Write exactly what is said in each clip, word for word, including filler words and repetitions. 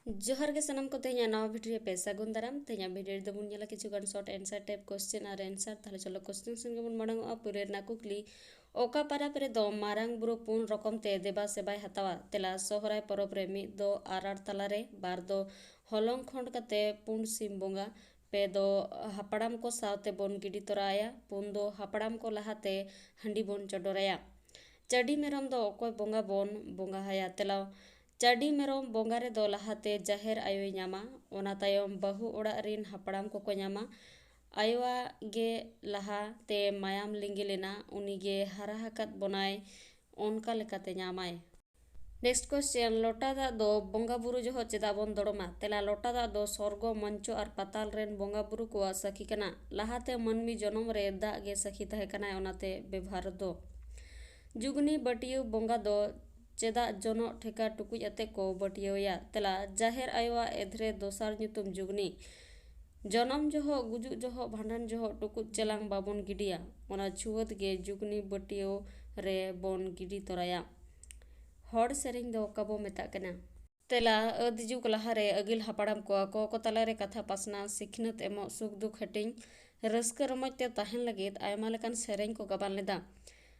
ᱡᱚᱦᱟᱨ ᱜᱮ ᱥᱟᱱᱟᱢ ᱠᱚ, ᱛᱮᱦᱮᱧᱟᱜ ᱱᱟᱣᱟ video ᱨᱮ ᱯᱮ ᱥᱟᱹᱜᱩᱱ ᱫᱟᱨᱟᱢ᱾ ᱛᱮᱦᱮᱧᱟᱜ video ᱨᱮᱫᱚ ᱵᱚᱱ ᱧᱮᱞᱟ ᱠᱤᱪᱷᱩ ᱜᱟᱱ short answer type question ᱟᱨ answer᱾ ᱛᱟᱦᱞᱮ ᱪᱚᱞᱚ question ᱥᱮᱱ ᱜᱮᱵᱚᱱ ᱢᱟᱲᱟᱝᱚᱜᱼᱟ᱾ ᱯᱩᱭᱞᱩ ᱨᱮᱱᱟᱜ ᱠᱩᱠᱞᱤ, ᱚᱠᱟ ᱯᱟᱨᱟᱵᱽ ᱨᱮᱫᱚ ᱢᱟᱨᱟᱝ ᱵᱩᱨᱩ ᱯᱩᱱ ᱨᱚᱠᱚᱢ ᱛᱮ ᱫᱮᱵᱟ ᱥᱮᱵᱟᱭ ᱦᱟᱛᱟᱣᱟ? ᱛᱮᱞᱟ, ᱥᱚᱦᱨᱟᱭ ᱯᱚᱨᱚᱵᱽ ᱨᱮ᱾ ᱢᱤᱫ ᱫᱚ ᱟᱨᱟᱲ ᱛᱟᱞᱟᱨᱮ᱾ ᱵᱟᱨ ᱫᱚ ᱦᱚᱞᱚᱝ ᱠᱷᱚᱸᱰ ᱠᱟᱛᱮ ᱯᱩᱸᱰ ᱥᱤᱢ ᱵᱚᱸᱜᱟ᱾ ᱯᱮ ᱫᱚ ᱦᱟᱯᱲᱟᱢ ᱠᱚ ᱥᱟᱶᱛᱮ ᱵᱚᱱ ᱜᱤᱰᱤ ᱛᱚᱨᱟ ᱟᱭᱟ᱾ ᱯᱩᱱ ᱫᱚ ᱦᱟᱯᱲᱟᱢ ᱠᱚ ᱞᱟᱦᱟᱛᱮ ᱦᱟᱺᱰᱤ ᱵᱚᱱ ᱪᱚᱰᱚᱨ ᱟᱭᱟ᱾ ᱪᱟᱹᱰᱤ ᱢᱮᱨᱚᱢ ᱫᱚ ᱚᱠᱚᱭ ᱵᱚᱸᱜᱟ ᱵᱚᱱ ᱵᱚᱸᱜᱟ ᱟᱭᱟ? ᱛᱮᱞᱟ, ᱪᱟᱹᱰᱤ ᱢᱮᱨᱚᱢ ᱵᱚᱸᱜᱟ ᱨᱮᱫᱚ ᱞᱟᱦᱟᱛᱮ ᱡᱟᱦᱮᱨ ᱟᱭᱳᱭ ᱧᱟᱢᱟ, ᱚᱱᱟ ᱛᱟᱭᱚᱢ ᱵᱟᱹᱦᱩ ᱚᱲᱟᱜ ᱨᱤᱱ ᱦᱟᱯᱲᱟᱢ ᱠᱚᱠᱚ ᱧᱟᱢᱟ᱾ ᱟᱭᱳᱣᱟᱜ ᱜᱮ ᱞᱟᱦᱟᱛᱮ ᱢᱟᱭᱟᱢ ᱞᱤᱸᱜᱤ ᱞᱮᱱᱟ, ᱩᱱᱤ ᱜᱮ ᱦᱟᱨᱟ ᱟᱠᱟᱫ ᱵᱚᱱᱟᱭ, ᱚᱱᱠᱟ ᱞᱮᱠᱟᱛᱮ ᱧᱟᱢᱟᱭ᱾ Next question, ᱞᱚᱴᱟ ᱫᱟᱜ ᱫᱚ ᱵᱚᱸᱜᱟ ᱵᱩᱨᱩ ᱡᱚᱦᱚᱜ ᱪᱮᱫᱟᱜ ᱵᱚᱱ ᱫᱚᱲᱚᱢᱟ? ᱛᱮᱞᱟ, ᱞᱚᱴᱟ ᱫᱟᱜ ᱫᱚ ᱥᱚᱨᱜᱚ, ᱢᱚᱧᱪᱚ ᱟᱨ ᱯᱟᱛᱟᱞ ᱨᱮᱱ ᱵᱚᱸᱜᱟ ᱵᱩᱨᱩ ᱠᱚᱣᱟᱜ ᱥᱟᱹᱠᱷᱤ ᱠᱟᱱᱟ᱾ ᱞᱟᱦᱟᱛᱮ ᱢᱟᱹᱱᱢᱤ ᱡᱚᱱᱚᱢ ᱨᱮ ᱫᱟᱜ ᱜᱮ ᱥᱟᱹᱠᱷᱤ ᱛᱟᱦᱮᱸ ᱠᱟᱱᱟᱭ, ᱚᱱᱟᱛᱮ ᱵᱮᱵᱷᱟᱨ ᱫᱚ᱾ ᱡᱩᱜᱽᱱᱤ ᱵᱟᱹᱴᱤᱭᱟᱹᱣ ᱵᱚᱸᱜᱟ ᱫᱚ ᱪᱮᱫᱟᱜ ᱡᱚᱱᱚᱜ ᱴᱷᱮᱠᱟ ᱴᱩᱠᱩᱡ ᱟᱛᱮ ᱠᱚ ᱵᱟᱹᱴᱤᱭᱟᱹᱣᱮᱭᱟ? ᱛᱮᱞᱟ, ᱡᱟᱦᱮᱨ ᱟᱭᱳᱣᱟᱜ ᱮᱫᱽᱨᱮ ᱫᱚᱥᱟᱨ ᱧᱩᱛᱩᱢ ᱡᱩᱜᱽᱱᱤ᱾ ᱡᱚᱱᱚᱢ ᱡᱚᱦᱚᱜ, ᱜᱩᱡᱩᱜ ᱡᱚᱦᱚᱜ, ᱵᱷᱟᱸᱰᱟᱱ ᱡᱚᱦᱚᱜ ᱴᱩᱠᱩᱡ ᱪᱮᱞᱟᱝ ᱵᱟᱵᱚᱱ ᱜᱤᱰᱤᱭᱟ, ᱚᱱᱟ ᱪᱷᱩᱣᱟᱹᱛ ᱜᱮ ᱡᱩᱜᱽᱱᱤ ᱵᱟᱹᱴᱤᱭᱟᱹᱣ ᱨᱮ ᱵᱚᱱ ᱜᱤᱰᱤ ᱛᱚᱨᱟᱭᱟ᱾ ᱦᱚᱲ ᱥᱮᱨᱮᱧ ᱫᱚ ᱚᱠᱟ ᱵᱚ ᱢᱮᱛᱟᱜ ᱠᱟᱱᱟ? ᱛᱮᱞᱟ, ᱟᱹᱫ ᱡᱩᱜᱽ ᱞᱟᱦᱟᱨᱮ ᱟᱹᱜᱤᱞ ᱦᱟᱯᱲᱟᱢ ᱠᱚ ᱟᱠᱚ ᱠᱚ ᱛᱟᱞᱟᱨᱮ ᱠᱟᱛᱷᱟ ᱯᱟᱥᱱᱟᱣ, ᱥᱤᱠᱷᱱᱟᱹᱛ ᱮᱢᱚᱜ, ᱥᱩᱠ ᱫᱩᱠ ᱦᱟᱹᱴᱤᱧ, ᱨᱟᱹᱥᱠᱟᱹ ᱨᱚᱢᱚᱡᱽ ᱛᱮ ᱛᱟᱦᱮᱱ ᱞᱟᱹᱜᱤᱫ ᱟᱭᱢᱟ ᱞᱮᱠᱟᱱ ᱥᱮᱨᱮᱧ ᱠᱚ ᱜᱟᱵᱟᱱ ᱞᱮᱫᱟ᱾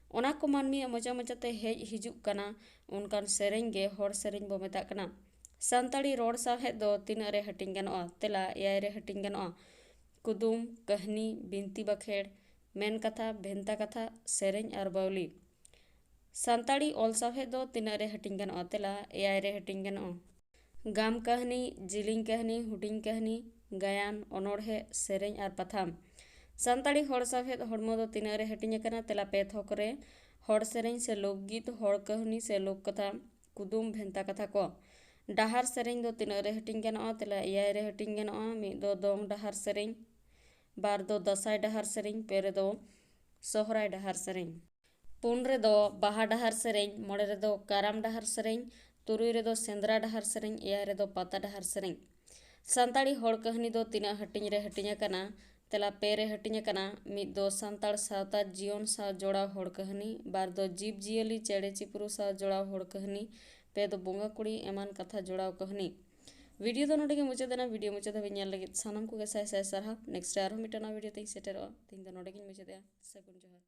ᱚᱱᱟ ᱠᱚ ᱢᱟᱹᱱᱢᱤᱭᱟᱜ ᱢᱚᱪᱟ ᱢᱚᱪᱟᱛᱮ ᱦᱮᱡ ᱦᱤᱡᱩᱜ ᱠᱟᱱᱟ, ᱚᱱᱠᱟᱱ ᱥᱮᱨᱮᱧ ᱜᱮ ᱦᱚᱲ ᱥᱮᱨᱮᱧ ᱵᱚ ᱢᱮᱛᱟᱜ ᱠᱟᱱᱟ᱾ ᱥᱟᱱᱛᱟᱲᱤ ᱨᱚᱲ ᱥᱟᱶᱦᱮᱫ ᱫᱚ ᱛᱤᱱᱟᱹᱜ ᱨᱮ ᱦᱟᱹᱴᱤᱧ ᱜᱟᱱᱚᱜᱼᱟ? ᱛᱮᱞᱟ, ᱮᱭᱟᱭ ᱨᱮ ᱦᱟᱹᱴᱤᱧ ᱜᱟᱱᱚᱜᱼᱟ᱾ ᱠᱩᱫᱩᱢ, ᱠᱟᱹᱦᱱᱤ, ᱵᱤᱱᱛᱤ ᱵᱟᱠᱷᱮᱲ, ᱢᱮᱱ ᱠᱟᱛᱷᱟ, ᱵᱷᱮᱱᱛᱟ ᱠᱟᱛᱷᱟ, ᱥᱮᱨᱮᱧ ᱟᱨ ᱵᱟᱣᱞᱤ᱾ ᱥᱟᱱᱛᱟᱲᱤ ᱚᱞ ᱥᱟᱶᱦᱮᱫ ᱫᱚ ᱛᱤᱱᱟᱹᱜ ᱨᱮ ᱦᱟᱹᱴᱤᱧ ᱜᱟᱱᱚᱜᱼᱟ? ᱛᱮᱞᱟ, ᱮᱭᱟᱭ ᱨᱮ ᱦᱟᱹᱴᱤᱧ ᱜᱟᱱᱚᱜᱼᱟ᱾ ᱜᱟᱢ ᱠᱟᱹᱦᱱᱤ, ᱡᱤᱞᱤᱧ ᱠᱟᱹᱦᱱᱤ, ᱦᱩᱰᱤᱧ ᱠᱟᱹᱦᱱᱤ, ᱜᱟᱭᱟᱱ, ᱚᱱᱚᱬᱦᱮ, ᱥᱮᱨᱮᱧ ᱟᱨ ᱯᱟᱛᱷᱟᱢ᱾ ᱥᱟᱱᱛᱟᱲᱤ ᱦᱚᱲ ᱥᱟᱶᱦᱮᱫ ᱦᱚᱲᱢᱚ ᱫᱚ ᱛᱤᱱᱟᱹᱜ ᱨᱮ ᱦᱟᱹᱴᱤᱧ ᱟᱠᱟᱱᱟ? ᱛᱮᱞᱟ, ᱯᱮ ᱛᱷᱚᱠ ᱨᱮ, ᱦᱚᱲ ᱥᱮᱨᱮᱧ ᱥᱮ ᱞᱳᱠᱜᱤᱛ, ᱦᱚᱲ ᱠᱟᱹᱦᱱᱤ ᱥᱮ ᱞᱳᱠ ᱠᱟᱛᱷᱟ, ᱠᱩᱫᱩᱢ, ᱵᱷᱮᱱᱛᱟ ᱠᱟᱛᱷᱟ ᱠᱚ᱾ ᱰᱟᱦᱟᱨ ᱥᱮᱨᱮᱧ ᱫᱚ ᱛᱤᱱᱟᱹᱜ ᱨᱮ ᱦᱟᱹᱴᱤᱧ ᱜᱟᱱᱚᱜᱼᱟ? ᱛᱮᱞᱟ, ᱮᱭᱟᱭ ᱨᱮ ᱦᱟᱹᱴᱤᱧ ᱜᱟᱱᱚᱜᱼᱟ᱾ ᱢᱤᱫ ᱫᱚ ᱫᱚᱝ ᱰᱟᱦᱟᱨ ᱥᱮᱨᱮᱧ, ᱵᱟᱨ ᱫᱚ ᱫᱟᱸᱥᱟᱭ ᱰᱟᱦᱟᱨ ᱥᱮᱨᱮᱧ, ᱯᱮ ᱨᱮᱫᱚ ᱥᱚᱦᱨᱟᱭ ᱰᱟᱦᱟᱨ ᱥᱮᱨᱮᱧ᱾ ᱯᱩᱱ ᱨᱮᱫᱚ ᱵᱟᱦᱟ ᱰᱟᱦᱟᱨ ᱥᱮᱨᱮᱧ, ᱢᱚᱬᱮ ᱨᱮᱫᱚ ᱠᱟᱨᱟᱢ ᱰᱟᱦᱟᱨ ᱥᱮᱨᱮᱧ, ᱛᱩᱨᱩᱭ ᱨᱮᱫᱚ ᱥᱮᱸᱫᱽᱨᱟ ᱰᱟᱦᱟᱨ ᱥᱮᱨᱮᱧ, ᱮᱭᱟᱭ ᱨᱮᱫᱚ ᱯᱟᱛᱟ ᱰᱟᱦᱟᱨ ᱥᱮᱨᱮᱧ᱾ ᱥᱟᱱᱛᱟᱲᱤ ᱦᱚᱲ ᱠᱟᱹᱦᱱᱤ ᱫᱚ ᱛᱤᱱᱟᱹᱜ ᱦᱟᱹᱴᱤᱧ ᱨᱮ ᱦᱟᱹᱴᱤᱧ ᱟᱠᱟᱱᱟ? ᱛᱮᱞᱟ, ᱯᱮ ᱨᱮ ᱦᱟᱹᱴᱤᱧ ᱟᱠᱟᱱᱟ᱾ ᱢᱤᱫ ᱫᱚ ᱥᱟᱱᱛᱟᱲ ᱥᱟᱶᱛᱟ ᱡᱤᱭᱚᱱ ᱥᱟᱶ ᱡᱚᱲᱟᱣ ᱦᱚᱲ ᱠᱟᱹᱦᱱᱤ, ᱵᱟᱨ ᱫᱚ ᱡᱤᱵᱽ ᱡᱤᱭᱟᱹᱞᱤ, ᱪᱮᱬᱮ ᱪᱤᱯᱨᱩ ᱥᱟᱶ ᱡᱚᱲᱟᱣ ᱦᱚᱲ ᱠᱟᱹᱦᱱᱤ, ᱯᱮ ᱫᱚ ᱵᱚᱸᱜᱟ ᱠᱩᱲᱤ ᱮᱢᱟᱱ ᱠᱟᱛᱷᱟ ᱡᱚᱲᱟᱣ ᱠᱟᱹᱦᱱᱤ᱾ ᱵᱷᱤᱰᱤᱭᱳ ᱫᱚ ᱱᱚᱰᱮ ᱜᱮ ᱢᱩᱪᱟᱹᱫ ᱮᱱᱟ᱾ ᱵᱷᱤᱰᱤᱭᱳ ᱢᱩᱪᱟᱹᱫ ᱫᱷᱟᱹᱵᱤᱡ ᱧᱮᱞ ᱞᱟᱹᱜᱤᱫ ᱥᱟᱱᱟᱢ ᱠᱚᱜᱮ ᱥᱟᱭ ᱥᱟᱭ ᱥᱟᱨᱦᱟᱣ᱾ ᱱᱮᱠᱥᱴ ᱨᱮ ᱟᱨᱦᱚᱸ ᱢᱤᱫᱴᱟᱝ ᱱᱟᱣᱟ ᱵᱷᱤᱰᱤᱭᱳ ᱛᱮᱧ ᱥᱮᱴᱮᱨᱚᱜᱼᱟ᱾ ᱛᱮᱦᱮᱧ ᱫᱚ ᱱᱚᱰᱮ ᱜᱤᱧ ᱢᱩᱪᱟᱹᱫᱮᱜᱼᱟ᱾ ᱥᱟᱹᱜᱩᱱ ᱡᱚᱦᱟᱨ᱾